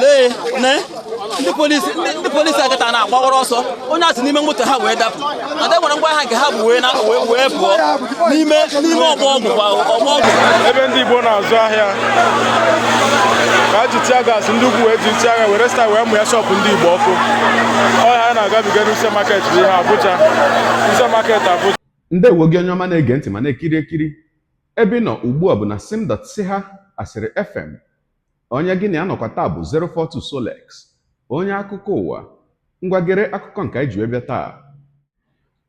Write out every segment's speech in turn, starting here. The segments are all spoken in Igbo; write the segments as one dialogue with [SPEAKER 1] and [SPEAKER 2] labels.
[SPEAKER 1] Lee, ne ndị polisi, ndị polisi agata na-agbawara ọsọ. Onye a si n'ime moto ha wee dapụ, na nwere ngwa agha nke ha bụ wee na wee pụọ n'ime ọgbọ ọgwụ kwa ọgbọ ọgwụ.
[SPEAKER 2] Ebe ndị Igbo na-azụ ahịa ka a ji tear gas, ndị ugwu wee ji tear gas were style wee mụya shop ndị Igbo ọkụ. Ọhịa a na-agabiga n'Wuse Market bụ ihe Abuja, Wuse Market, Abuja.
[SPEAKER 3] Ndewo gị, onye ọma na-ege ntị ma na-ekiri ekiri. Ebe ị nọ ugbu a bụ na sim.si ha Asịrị FM. Onye gị na ya nọkwa taa bụ 042 Solex, onye akụkọ ụwa. Ngwagere akụkọ nke anyị ji wee bịa taa.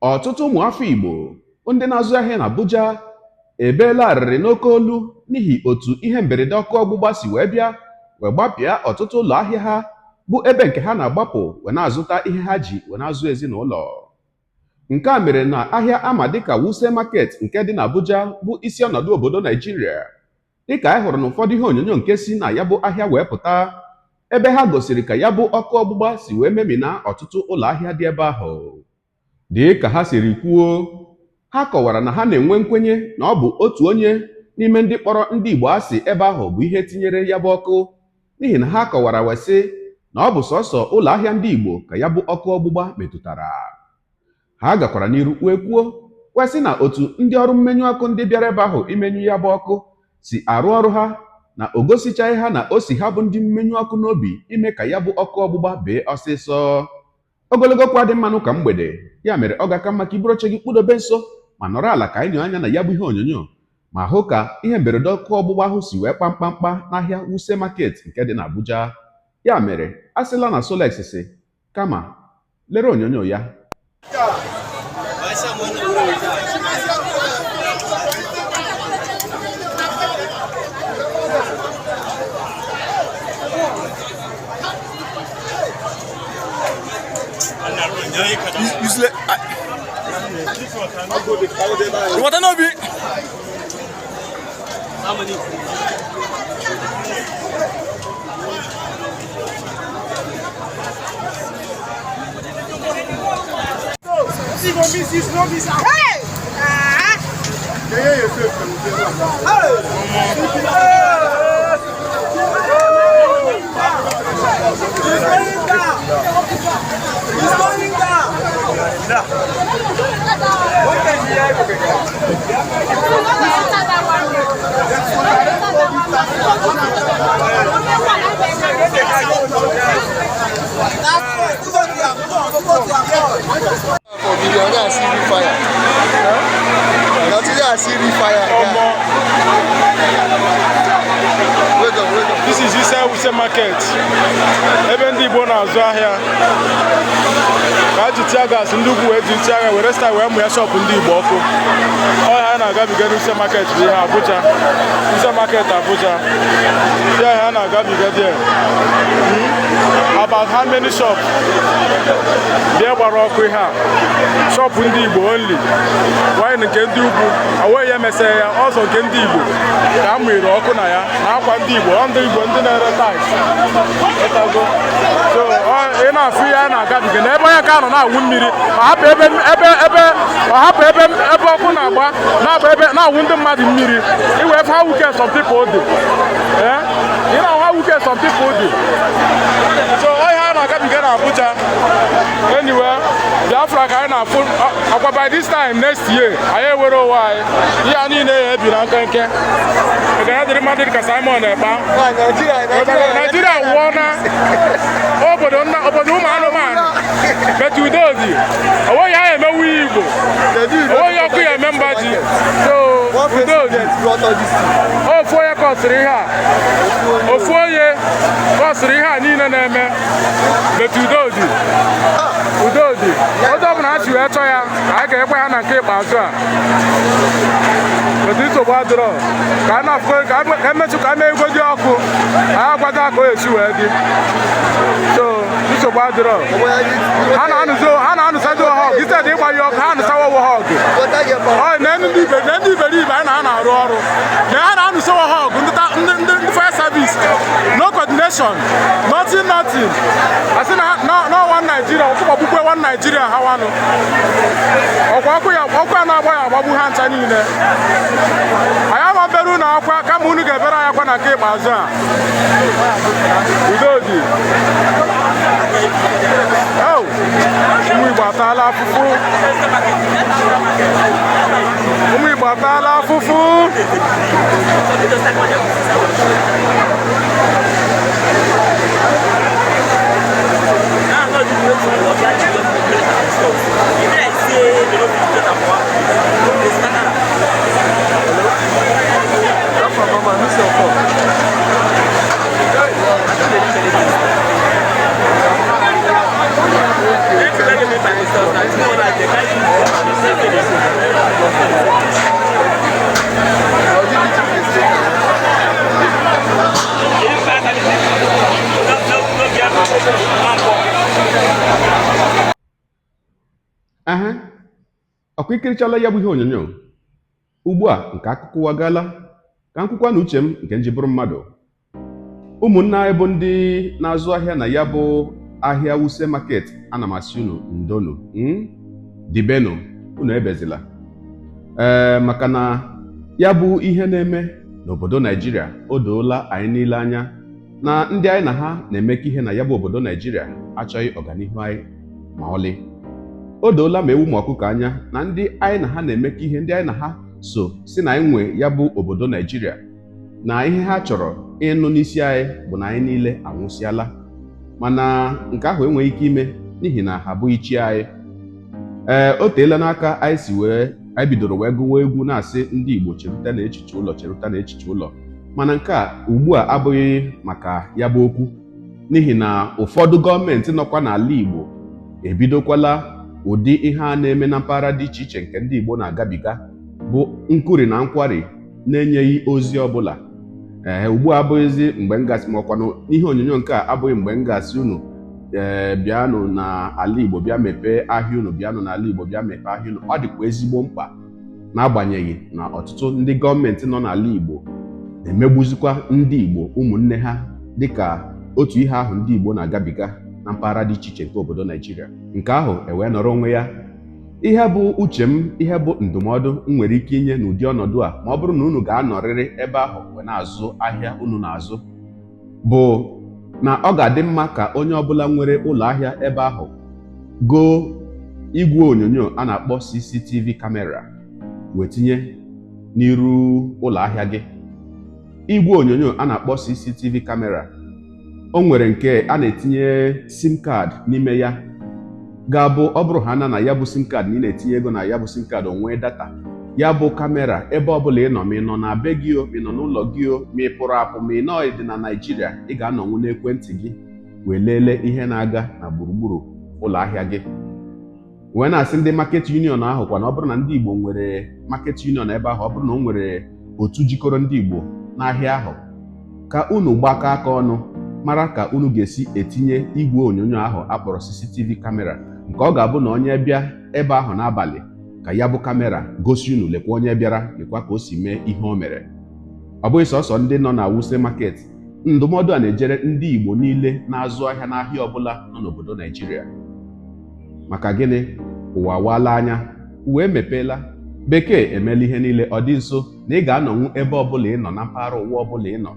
[SPEAKER 3] Ọtụtụ ụmụafọ Igbo ndị na-azụ ahịa na Abuja ebeela arịrị n'oke olu n'ihi otu ihe mberede ọkụ ọgbụgba si wee bịa wee gbapịa ọtụtụ ụlọ ahịa ha, bụ ebe nke ha na-agbapụ wee na-azụta ihe ha ji wee na-azụ ezinụlọ. Nke a mere na ahịa ama dịka Wuse Market nke dị n'Abuja, bụ isi ọnọdụ obodo Naijiria, dịka anyị hụrụ n'ụfọdụ ihe onyonyo nke si na ya bụ ahịa wee pụta, ebe ha gosiri ka ya bụ ọkụ ọgbụgba si wee memina ọtụtụ ụlọ ahịa dị ebe ahụ. Dị ka ha siri kwuo, ha kọwara na ha na-enwe nkwenye na ọ bụ otu onye n'ime ndị kpọrọ ndị Igbo asị ebe ahụ bụ ihe tinyere ya bụ ọkụ, n'ihi na ha kọwara wee sị na ọ bụ sọsọ ụlọ ahịa ndị Igbo ka ya bụ ọkụ ọgbụgba metụtara. Ha gakwara n'iru wee kwuo wee sị na otu ndị ọrụ mmenyụ ọkụ ndị bịara ebe ahụ imenyụ ya bụ ọkụ si arụ ọrụ ha, na o gosichaghị ha na o si ha bụ ndị mmenyụ ọkụ n'obi ime ka ya bụ ọkụ ọgbụgba bee ọsịsọ. Ogologo kwa dị mmanụ ka mgbede ya mere, ọ ga-aka mma ka iburu oche gị kpụdobe nso ma nọrọ ala ka anyị nyoo anya na ya bụ ihe onyonyo ma hụ ka ihe mberede ọkụ ọgbụgba ahụ si wee kpa mkpamkpa n'ahịa Wuse Market nke dị n'Abuja. Ya mere, a sịla na Solex si, kama lere onyonyo ya.
[SPEAKER 4] Useless. Watanabe.
[SPEAKER 5] Hey! Ah!
[SPEAKER 4] He's going down. He's going down.
[SPEAKER 6] For video, I see real fire. Na today I see real fire.
[SPEAKER 2] Omo.
[SPEAKER 6] Wait up, wait up.
[SPEAKER 2] This is inside Wuse Market, ebe ndị Igbo na-azụ ahịa ka a ji tear gas, ndị ugwu wee ji tear gas were style wee mụya shop ndị Igbo ọkụ. Ọhịa a na-agabiga n'Wuse Market bụ ihe Abuja, Wuse Market, Abuja. Ihe ahịa a na-agabiga there. About how many shop bịa gbara ọkụ ihe a? Shop ndị Igbo only. Wine nke ndị ugwu aweghị ya emesịa ya ọzọ. Nke ndị Igbo ka a mụnyere ọkụ na ya na akwa ndị Igbo, ọ ndị Igbo ndị na-ere tiles. Ịtago? So ị na-afụ ihe a na-agabiga na ebe onye ka nọ na-awụ mmiri, ọ hapụ ebe ọ hapụ ebe ọkụ na-agba, na-agba ebe na-awụ ndị mmadụ mmiri. Iwee fụ how wicked some people dị. Eh? Ị na-ahụ how wicked some people dị. So ọ ihe a na-agabiga na Abuja. Anyway, Biafra ka anyị na-afụ akwa. By this time next year, anyị ewere onwe anyị. Ihe a niile ya ebi na nkenke. Ekene dịrị mmadụ dịka Simon Ekpa.
[SPEAKER 6] Ah, Nigeria, Nigeria.
[SPEAKER 2] Naijiria wụọ na obodo nna, obodo ụmụ anụmanụ, but udo dị. Onweghị ha emewu Igbo, onweghị ọkụ ya eme mba ji. So
[SPEAKER 6] One
[SPEAKER 2] udo dị.
[SPEAKER 6] president brought all this thing.
[SPEAKER 2] Ofu onye kọsịrị ihe a, ofu onye kọsịrị ihe a niile na-eme, but udo dị, udo dị. Otu ọbụla ha si wee chọọ ya, anyị ga-ekwe ha na nke ikpeazụ a, but nsogbu adịrọ. Ka a na-afụ ka emechu ka emee igwe dị ọkụ, anyị agwado ka o esi wee dị. So nsogbu adịrọ. Ha na-anụsazi ha ọgụ instead ịgba ya ọkụ, ha anụsawo ha ọgụ.
[SPEAKER 6] Water get power.
[SPEAKER 2] Ọ na ndị ibe na ndị iberibe anyị na ha na-arụ ọrụ na ha na-anụsawo ha ọgụ. Ndị fire service, no coordination, nothing, nothing. Asị na one Nigeria, ọkụ gbagbukwe one Nigeria. Ha wanụ ọkwa ọkụ ya, ọkụ a na-agba ya agbagbu ha ncha niile. Anyị ama mbere unu akwa, kama unu ga-ebere anyị akwa na nke ikpeazụ a. Udo dị.
[SPEAKER 3] Ehe, ọkwa ikirichala ya bụ ihe onyonyo ugbu a nke akụkọ ụwa gaala ka m kwukwa na uche m nke nji bụrụ mmadụ. Ụmụnne anyị bụ ndị na-azụ ahịa na ya bụ ahịa Wuse Market, ana m asị unu ndonu, dibenu, unu ebezila, ee, maka na ya bụ ihe na-eme n'obodo Naijiria o doola anyị niile anya na ndị anyị na ha na-emekọ ihe na ya bụ obodo Naijiria achọghị ọganihu anyị ma ọlị. O doola ma ewu ma ọkụkọ anya na ndị anyị na ha na-emekọ ihe, ndị anyị na ha so si na anyị nwe ya bụ obodo Naijiria, na ihe ha chọrọ ịnụ n'isi anyị bụ na anyị niile anwụsịala. Mana nke ahụ enweghị ike ime n'ihi na ha abụghị chi anyị. Ee, o teela n'aka anyị si wee anyị bidoro wee gụwa egwu na-asị ndị Igbo cherute na echiche ụlọ, cherute na echiche ụlọ. Mana nke a ugbu a abụghị maka ya bụ okwu, n'ihi na ụfọdụ gọọmenti nọkwa n'ala Igbo ebidokwala ụdị ihe a na-eme na mpaghara dị iche iche nke ndị Igbo na-agabiga, bụ nkuri na nkwari na-enyeghị ozi ọbụla. Ee, ugbu a abụghịzi mgbe m gasị, ma ọkwanụ n'ihe onyonyo nke a abụghị mgbe m gasị unu, ee, bịanụ n'ala Igbo bịa mepee ahịa unu, bịanụ n'ala Igbo bịa mepee ahịa unu. Ọ dịkwa ezigbo mkpa, n'agbanyeghị na ọtụtụ ndị gọọmenti nọ n'ala Igbo na-emegbuzikwa ndị Igbo ụmụnne ha, dịka otu ihe ahụ ndị Igbo na-agabiga na mpaghara dị iche iche nke obodo Naijiria. Nke ahụ ewee nọrọ onwe ya. Ihe bụ uche m, ihe bụ ndụmọdụ m nwere ike inye n'ụdị ọnọdụ a, ma ọ bụrụ na unu ga-anọrịrị ebe ahụ wee na-azụ ahịa unu na-azụ, bụ na ọ ga-adị mma ka onye ọbụla nwere ụlọ ahịa ebe ahụ goo igwe onyonyo a na-akpọ CCTV camera wee tinye n'iru ụlọ ahịa gị. Igwe onyonyo a na-akpọ CCTV camera, o nwere nke a na-etinye SIM card n'ime ya, ga-abụ ọ bụrụ ha na ya bụ SIM card na ị na-etinye ego na ya bụ SIM card, o nwee data ya bụ camera. Ebe ọbụla ị nọ, ma ị nọ na be gị o, ma ị nọ n'ụlọ gị o, ma ị pụrụ apụ, ma ị nọ dị na Naịjirịa, ị ga-anọnwu n'ekwentị gị wee lelee ihe na-aga na gburugburu ụlọ ahịa gị. Wee na-asị ndị market union ahụ kwa na ọ bụrụ na ndị Igbo nwere market union ebe ahụ, ọ bụrụ na o nwere otu jikọrọ ndị Igbo n'ahịa ahụ, ka unu gbakọ aka ọnụ mara ka unu ga-esi etinye igwe onyonyo ahụ akpọrọ CCTV camera, nke ọ ga-abụ na onye bịa ebe ahụ n'abalị, ka ya bụ camera gosi unu, lekwa onye bịara, lekwa ka o si mee ihe o mere. Ọ bụghị sọsọ ndị nọ na Wuse Market. Ndụmọdụ a na-ejere ndị Igbo niile na-azụ ahịa n'ahịa ọbụla nọ n'obodo Naijiria. Maka gịnị? Ụwa awaala anya, uwe emepeela, bekee emeela ihe niile ọ dị nso na ị ga-anọnwu ebe ọbụla ị nọ na mpaghara ụwa ọbụla ị nọ,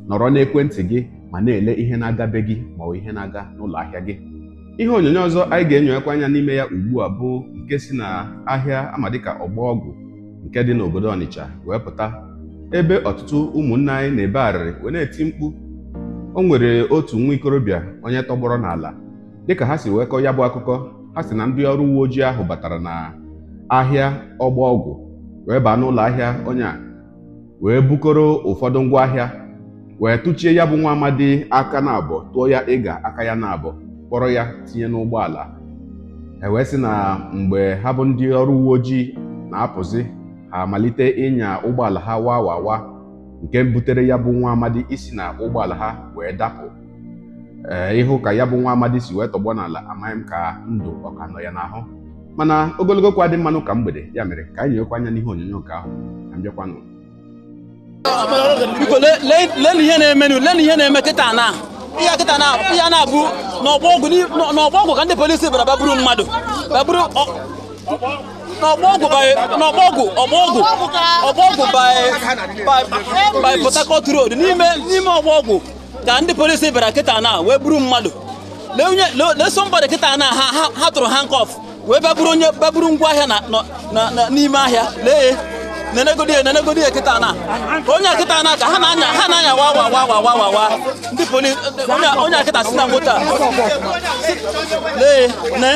[SPEAKER 3] nọrọ n'ekwentị gị ma na-ele ihe na-aga be gị ma ọ bụ ihe na-aga n'ụlọ ahịa gị. Ihe onyonyo ọzọ anyị ga-enyonyekwa anya n'ime ya ugbu a bụ nke si na ahịa ama dịka ọgbọ ọgwụ nke dị n'obodo Ọnịcha wee pụta, ebe ọtụtụ ụmụnne anyị na-ebe arịrị wee na-eti mkpu. O nwere otu nwa ikorobịa onye tọgbọrọ n'ala. Dịka ha si wee kọọ ya bụ akụkọ, ha si na ndị ọrụ uwe ojii ahụ batara na ahịa ọgbọ ọgwụ wee baa n'ụlọ ahịa onye a wee bukọrọ ụfọdụ ngwaahịa, wee tụchie ya bụ nwa amadi aka na abụọ, tụọ ya ịga aka ya na abụọ, kpọrọ ya tinye n'ụgbọala. E wee sị na mgbe ha bụ ndị ọrụ uwe ojii na-apụzi, ha amalite ịnya ụgbọala ha wa wa wa, nke butere ya bụ nwa amadi isi na ụgbọala ha wee dapụ. Ee, ịhụ ka ya bụ nwa amadi si wee tọgbọ n'ala, amaghị m ka ndụ ọ ka nọ ya n'ahụ, mana ogologo kwa dị mmanụ ka mgbede. Ya mere ka anyị nyekwa anya n'ihe onyonyo nke ahụ ka m bịakwanụ.
[SPEAKER 1] Biko, lee ihe na-emenụ, lee ihe na-eme kịta na ihe kịta na ihe na-abụ n'ọgbọ ọgwụ, n'ọgbọ ọgwụ ka ndị polisi bịara baburu mmadụ, baburu n'ọgbọ ọgwụ by n'ọgbọ ọgwụ, ọgbọ ọgwụ, ọgbọ ọgwụ by Port Harcourt Road, n'ime ọgbọ ọgwụ ka ndị polisi bịara kịta na wee buru mmadụ. Lee onye, lee somebody kịta na ha tụrụ handcuff wee baburu onye, baburu ngwaahịa na n'ime ahịa. Lee, nenegodi ya, nenegodi ya kịta na onye a kịta na ka ha na-anya wa wa wa wa wa wa wa. Ndị polisi, onye a kịta si na moto a. Lee, ne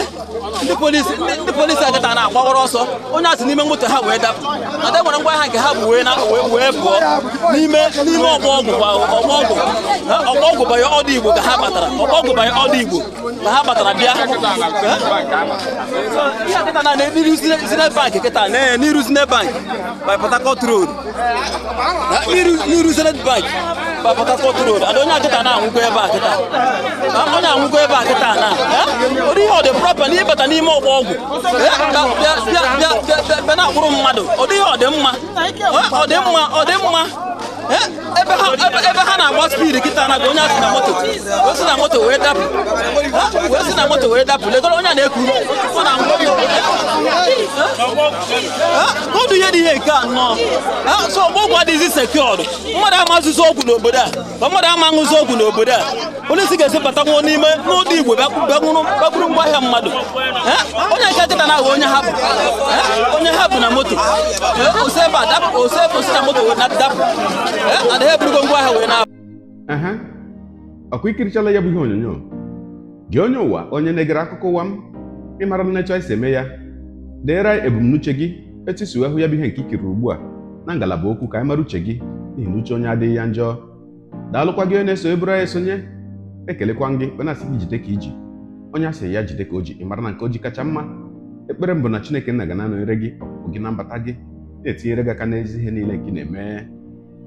[SPEAKER 1] ndị polisi, ndị polisi a kịta na-agbawara ọsọ. Onye a si n'ime moto ha wee dapụ, na nwere ngwaahịa nke ha bụ wee na wee pụọ n'ime ọgbọ ọgwụ kwa ọgbọ ọgwụ, ọgbọ ọgwụ banye ọdụ Igbo ka ha batara, ọgbọ ọgwụ banye ọdụ Igbo ka ha batara bịa. Ihe kịta na n'iru Zenith Bank, kịta n'iru Zenith Bank. By Port Harcourt Road. N'iru Zenith Bank by Port Harcourt Road. And onye a kịta na-anwụgo ebe a kịta. Onye anwụgo ebe a kịta na. Ọ dịghị ọ dị proper na ịbata n'ime ọgbọ ọgwụ. Bịa bịa bịa bịa bịa na-akpụrụ mmadụ. Ọ dịghị ọ dị mma. Ọ dị mma, ọ dị mma. Ebe ha na-agba speed kịta na onye a si na moto wee si na moto wee dapụ, wee si na moto wee dapụ. Legoro onye a na-eku, ọ na-anwụ. Ọdụ ihe dị ihe nke a nnọọ. So ọgbọ ọgwụ adịghịzi secured. Mmadụ ama azụzụ ọgwụ n'obodo a, ma mmadụ ama aṅụzụ ọgwụ n'obodo a. Polisi ga-esi batanwuo n'ime n'ụdị igwe bịa buru ngwaahịa mmadụ. Onye nke kịta na-aghọ onye hapụ, onye hapụ na moto ose ebe a dapụ, ose osi na moto wee dapụ, adịghị eburugo ngwaahịa wee na-apụ.
[SPEAKER 3] Ehe, ọkwa ikirichala ya bụ ihe onyonyo gị, onye ụwa, onye na-egere akụkọ ụwa m. Ịmara na etu anyị si eme ya, deere anyị ebumnuche gị, etu isi wee hụ ya bụ ihe nke ikiri ugbu a na ngalaba okwu, ka anyị mara uche gị, n'ihi na uche onye adịghị ya njọ. Daalụkwa gị onye na-eso eburu anyị esonye. Ekelekwa gị, onye asị gị jide ka iji, onye asị ya jide ka o ji. Ị mara na nke o ji kacha mma. Ekpere m bụ na Chineke nna ga na-anọnyere gị, ọpụpụ gị na mbata gị, na-etinyere gị aka n'ezi ihe niile nke ị na-eme.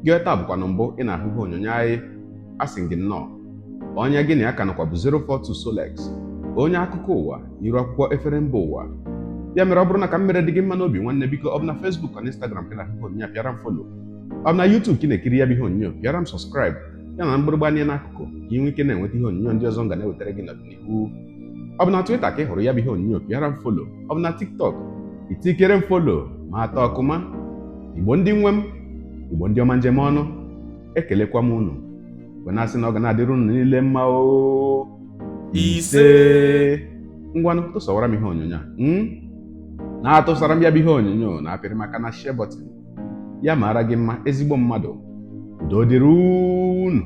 [SPEAKER 3] Gị taa bụkwanụ mbụ ị na-ahụ ihe onyonyo anyị, asị gị nnọọ. Onye gị na ya ka nọkwa bụ 042 Solex, onye akụkọ ụwa n'iru akwụkwọ efere mba ụwa. Ya mere, ọ bụrụ na ka m mere dị gị mma n'obi, nwanne, biko, ọ bụ na Facebook na Instagram ka ị na-ahụ ihe onyonyo a, pịara m follow. Ọ bụ na YouTube ka ị na-ekiri ya bụ ihe onyonyo, pịara m subscribe, ya na mgbịrịgba anya n'akụkụ, ka ị nwee ike na-enweta ihe onyonyo ndị ọzọ m ga na-ewetara gị n'ọdịnihu. Ọ bụ na Twitter ka ị hụrụ ya bụ ihe onyonyo, pịara m follow. Ọ bụ na TikTok, itikere m follow ma atọ ọkụma. Igbo ndị nwe m, Igbo ndị ọma, njem ọnụ, ekelekwa m unu wee na-asị na ọ ga na-adịrị unu niile mma o. Ise. Ngwanụ, tụsawara m ihe onyonyo a, na-atụsara m ya bụ ihe onyonyo na apịrị maka na share button ya. Mara gị mma, ezigbo mmadụ. Udo dịrị unu.